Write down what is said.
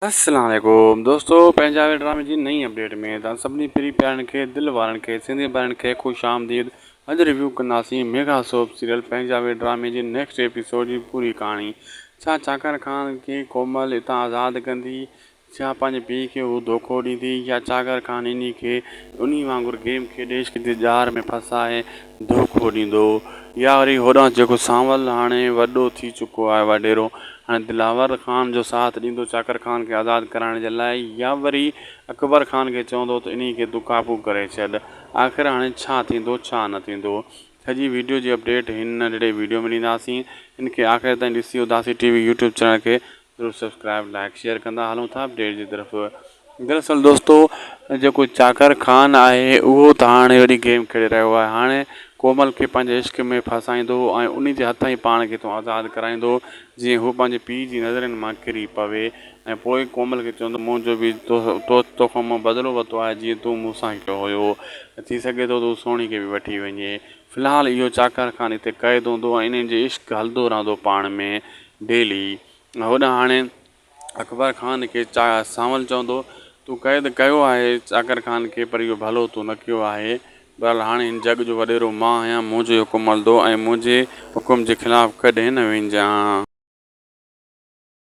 السلام عليڪم دوستو پنهنجا وي ڊرامي جي نئين اپڊيٽ ۾ توهان سڀني پري پيارن کي دل وارن کي سنڌي ڀائرن کي خوش آمديد اڄ ريويو ڪنداسين ميگا سوپ سيريل پنهنجا وي ڊرامي جي نيڪسٽ ايپيسوڊ جي پوري ڪهاڻي ڇا چاڪر خان کي ڪومل اتان آزاد ڪندي ڇا پنهنجي پيء کي هو دوکو ڏيندي يا چاڪر خان انهي کي انهي وانگر گيم کيڏي عشق جي ڄار ۾ ڦاسائي دوکو ڏيندو يا وري هوڏانهن جيڪو سانول هاڻي وڏو ٿي چڪو آهي وڏيرو هاڻي دلاور خان جو ساٿ ڏيندو چاڪر خان کي آزاد ڪرائڻ جي لاء يا وري اڪبر خان کي چوندو ته انهي کي تون قابو ڪري ڇڏ. آخر هاڻي ڇا ٿيندو ڇا نه ٿيندو. سڄي ويڊيو جي اپڊيٽ هن ننڍڙي ويڊيو ۾ ڏينداسين. ان کي آخر تائين ڏسي اداسي ٽي وي يوٽيوب چينل کي ضرور سبسڪرائب لائيڪ شيئر ڪندا هلون ٿا اپڊيٽ جي طرف. دراصل دوستو جيڪو چاڪر خان آهي اهو ته هاڻي وڏي گيم کيڏي رهيو آهي هاڻي ڪومل کي پنهنجي عشق ۾ ڦاسائيندو ۽ انهي جي هٿان ئي پاڻ کي تون آزاد ڪرائيندو جيئن هو پنهنجي پيء جي نظرين مان ڪري پوي ۽ پوء ڪومل کي چوندو منهنجو به تو توکان مان بدلو ورتو آهي جيئن تون مون سان ڪيو هيو ۽ ٿي سگهي ٿو ته هو سهڻي کي به وٺي وڃي في الحال اهو چاڪر خان هتي قيد هوندو ۽ انهن جي عشق هلندو رهندو پاڻ ۾ ڊيلي هوڏانهن هاڻي اڪبر خان کي سانول چوندو، تون قيد ڪيو آهي چاڪر خان کي پر اهو ڀلو تو نه ڪيو آهي. بهرحال هاڻي هن جڳ جو وڏيرو مان آهيان، منهنجو ئي حڪم هلندو ۽ منهنجي حڪم جي خلاف ڪڏهن نه وڃجان.